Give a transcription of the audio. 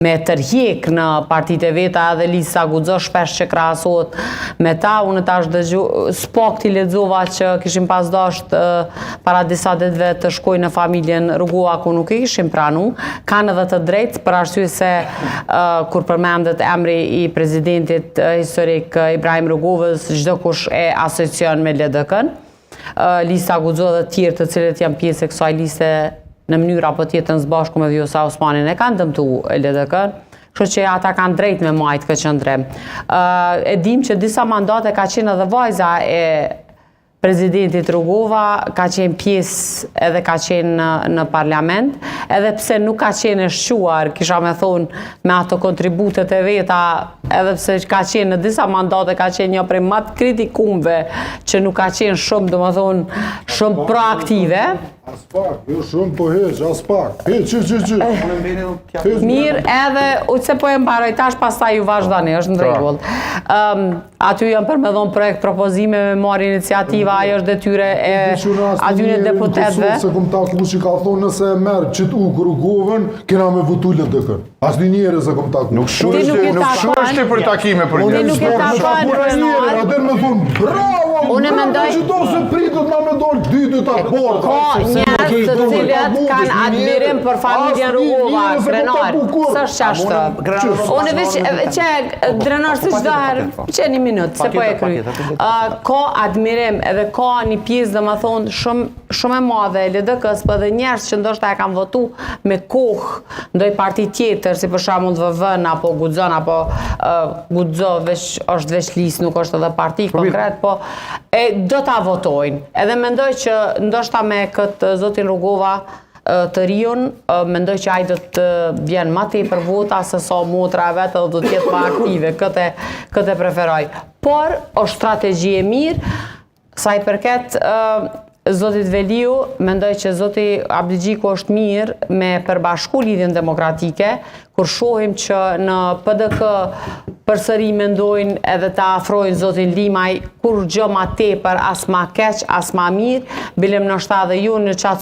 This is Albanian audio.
Me tërhjek në partitë e veta edhe Lista Guxo shpesh që krahasohet me ta, unë tash dëgju, s'pakti lexova që kishin pas dasht para disa ditëve të shkojnë në familjen Rugova ku nuk e kishin pranu, kanë edhe të drejtë për arsye se kur përmendet emri i presidentit historik Ibrahim Rugovës, çdokush e asocion me LDK-n. Lista Guxo dhe tjerë të cilët janë pjesë e kësaj liste në mënyrë apo tjetër së bashku me Vjosa Osmanin e kanë dëmtu LDK-n, kështu që ata kanë drejt me majt këtë qëndrim. E dim që disa mandate ka qenë edhe vajza e presidentit Rugova, ka qenë pjesë edhe ka qenë në, në parlament, edhe pse nuk ka qenë e shquar, kisha me thonë, me ato kontributet e veta, edhe pse ka qenë në disa mandate, ka qenë një prej më të kritikumve, që nuk ka qenë shumë, domethënë, shumë proaktive. As pak, jo shumë, po heq, as pak. Heq, heq, heq, heq. Heq. Mirë, edhe, u se po e mbaroj tash, pastaj ju vazhdoni, është në rregull. Um, aty janë për me dhonë projekt propozime, me marrë iniciativa, ajo është detyre e atyre deputetëve. Se kum taku që ka thonë nëse e merr qit Ukë Rugovën, kena me votu LDK-n. Asnjë njerëz e kum taku. Nuk shu Ti nuk është, e nuk shu takon. është për takime për Ti njerëz. nuk e takon, Krenar. Atë më thonë, bravo, Unë bravo, mendoj- që do se pritet na me dol dy dy ta porta. Ka njerëz të cilët kanë admirim për familjen Rugova, Krenar. S'është qashtu. Unë veç që drenar si çdo herë, që një minutë, se po e kry. Ka admirim edhe ka një pjesë, domethënë, shumë shumë e madhe e LDK-s, po edhe njerëz që ndoshta e kanë votu me kohë ndoj parti tjetër, si për shembull VV-n apo Guxon apo uh, Guxo veç është veç listë, nuk është edhe parti konkret, po e do ta votojnë. Edhe mendoj që ndoshta me këtë zotin Rugova të riun, mendoj që ai do të vjen më tepër vota se sa motra e vet edhe do të jetë më aktive. Këtë këtë e preferoj. Por është strategji e mirë sa i përket Zotit Veliu, mendoj që Zoti Abdixhiku është mirë me përbashku lidhjen demokratike, kur shohim që në PDK përsëri mendojnë edhe ta afrojnë Zotin Limaj, kur gjë ma tepër, as ma keq, as ma mirë, bilem ndoshta edhe ju në qatë.